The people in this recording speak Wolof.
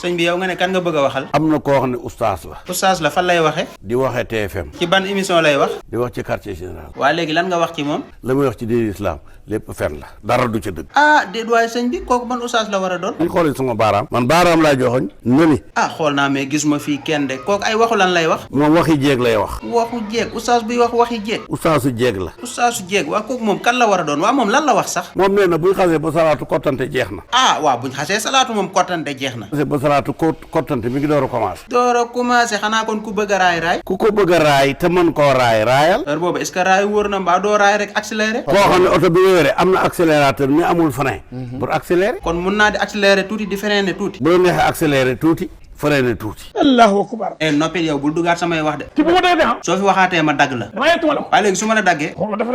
sëñ bi yow nga ne kan nga bëgg a waxal. am na koo xam ne oustaz la. oustaz la fan lay waxee. di waxee TFM. ci ban émission lay wax. di wax ci quartier général. waa léegi lan nga wax ci moom. la muy wax ci diine islam lépp fen la dara du ca dëgg. ah déet waaye sëñ bi kooku ban oustaz la war a doon. ñu xoolee sama baaraam. man baaraam laa joxoñ na ni. ah xool naa mais gisuma fii kenn de kooku ay waxu lan lay wax. moom waxi jéeg lay wax. waxu jéeg oustaz buy wax waxi jéeg. oustaasu jéeg la. oustaasu jéeg waa kooku moom kan la war a doon waa moom lan la wax sax. moom nee na buñ xasee ba salaatu kottante jeex na. ah waaw buñ xasee salaatu moom kottante jeex na. xasee ba salaatu kottante mi ngi door a commencé. door a commencé xanaa kon ku bëgg a raay. ku ko bëgg a raay te mën koo raayal. heure boobu est-ce que raay wóor na mbaa doo raay rek accéléré. koo xam ne oto bi nga yore am na accélérateur mais amul frein. pour accélérer. kon mun naa di accéléré tuuti di freiner tuuti. bu la neexee accéléré tuuti freiner tuuti. allahu akbar. noppi yow bul dugaat samay wax de. ci bu ma dee de ah. soo fi waxaatee ma dagg la. damay yettu ma la. waaye léegi su ma la daggee. dafa